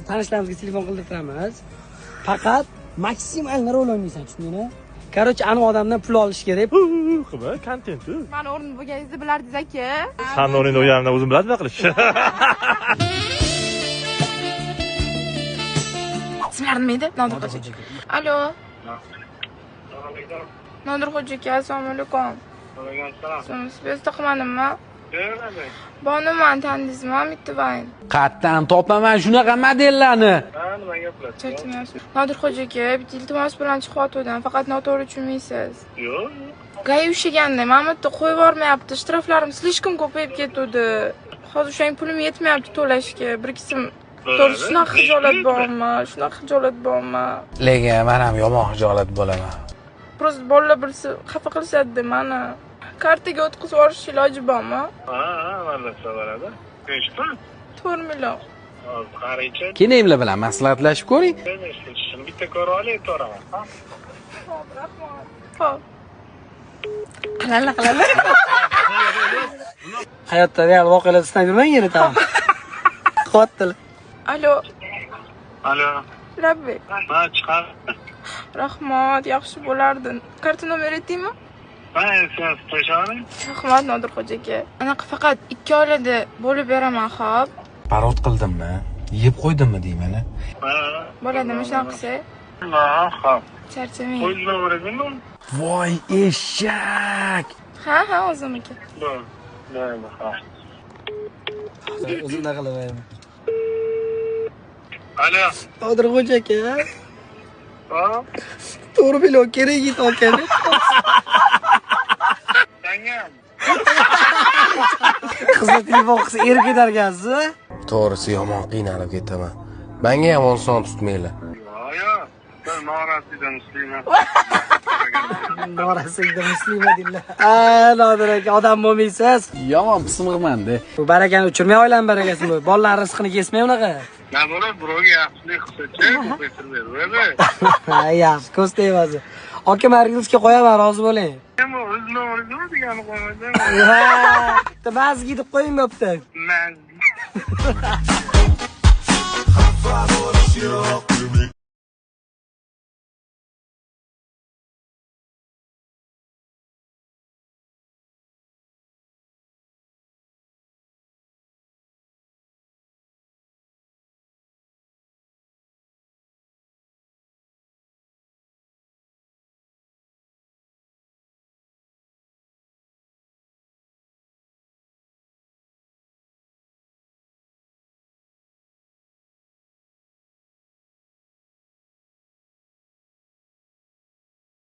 Tanishlarimizga telefon qildirtiramiz. Faqat maksimal rol o'ynaysan, tushundingmi? Короче, ana odamdan pul olish kerak. Qilma, kontent u. Mani o'rnimda bo'lganingizda bilardingiz aka. San o'rningda bo'lganimda o'zim biladi nima qilish. Ismlari nima edi? Nodirxo'ja aka. Alo. Nodirxo'ja aka, assalomu alaykum. Alaykum assalom. Qilmadimmi? Bonuman, tanidingizmi? Mittivayn. Qatdan topaman shunaqa modellarni. Ha, nima gaplar? Charchamayapsizmi? Nodirxo'ja aka, bitta iltimos bilan chiqyotgandim, faqat noto'g'ri tushunmaysiz. Yo'q. Gay ushlaganda mana bu yerda qo'yib yubormayapti. Shtraflarim slishkom ko'payib ketdi. Hozir o'shanga pulim yetmayapti to'lashga. Bir ikkisim to'g'risi shunaqa xijolat bormi? Shunaqa xijolat bormi? Lekin men ham yomon xijolat bo'laman. Просто bolalar bilsa xafa qilishadi mani. Kartaga o'tkazib yuborish iloji bormi? Ha, ha, albatta bo'ladi. Nechi pul? 4 million. Hozir qaraychi. Keyin bilan maslahatlashib ko'ring. Shuni bitta ko'rib olay, aytaveraman. Ha? Xo'p, rahmat. Xo'p. Qilala, qilala. Hayotda real voqealar sinab yurmang yana tam. Qilyaptilar. Alo. Alo. Labbay. Ha, chiqar. Rahmat, yaxshi bo'lardi. Karta nomer aytaymi? Ha, sen qo'shaman. Rahmat Nodirxo'ja aka. Anaqa faqat 2 oilada bo'lib beraman, xo'p. Parod qildimmi? Yeb qo'ydimmi deyman. Ha. Bo'ladimi shunaqa qilsa? Ha, xo'p. Charchamang. Qo'yib yuboradingmi? Voy eshak. Ha, ha, o'zimniki. Bo'ldi. Bo'ldi, ha. O'zimda qilaman. Alo. Nodirxo'ja aka. Ha? 4 million kerak edi aka. Sangam. Qizlar telefon qilsa erib ketar ekansiz. To'g'risi yomon qiynalib ketaman. Menga ham oson tutmanglar. Yo'q, yo'q. Sen norasida muslima. Norasida muslima deylar. A, Nodir aka, odam bo'lmaysiz. Yomon pismiqman-da. Bu barakani o'chirmay oilani barakasini. Bolalar rizqini kesmay unaqa. Nima bo'ladi, birovga yaxshilik qilsa-chi, ko'paytirib beradi. Ha, yaxshi, ko'z tegmasi. Aka, men reelsga qo'yaman, rozi bo'ling. Nima o'z nomeringizni degani qo'ymasam. Ha, bitta mazgi deb qo'ying bo'pti. Mazgi.